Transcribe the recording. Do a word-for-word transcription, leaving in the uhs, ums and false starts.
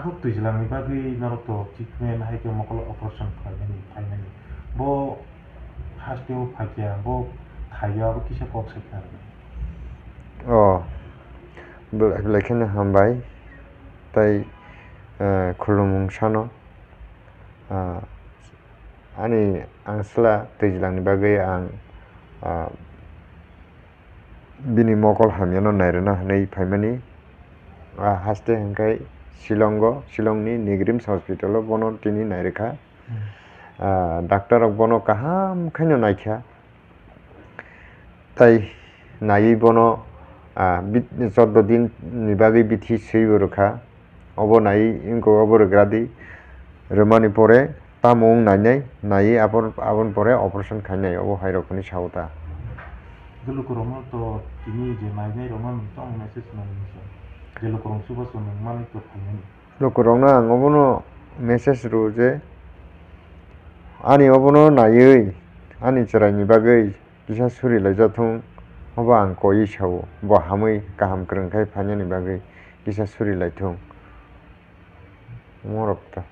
Huk twijlangni bagwi norok to treatment hai khe mokolo operation khlaimani phaimani. Bo hasteo phaikya, bo thaiya, abo kisa kok sakha. O, belai belai kheno hambai. Tai, eh, khulumung sano. Ah, ani angsla twijlangni bagwi ang, ah, bini mokol hamyano nairwna hwnwi phaimani. Ah, haste hwnkhe Shillongo, Shillongni Nigrims Hospital-o bono tini nairwkha. Hmm. Ah, doctor rok bono kaham khaino naikha. Tai naiwi bono, ah, bit-, chordo din ni bagwi bithi swibo rwkha. Obo naiwi wngkha obo rwgradi. Rwmani pore tamo wng nainai, naiwi abon-, aboni pore operation khainai, obo hai rok hwnwi sao ta. Hwnkhe lukurokno to tini je nainai rokno nwng tamo message rwna nini se? Je lukurok chubachu nwng manwi to phainani. Lukurokno ang obono message rw je, ani obono naiwi, ani chwraini bagwi kisa suri laijathung, obo ang koiwi sao, bo hamwi kaham kwrwng khai phainani bagwi kisa suri laithung. Omorok ta.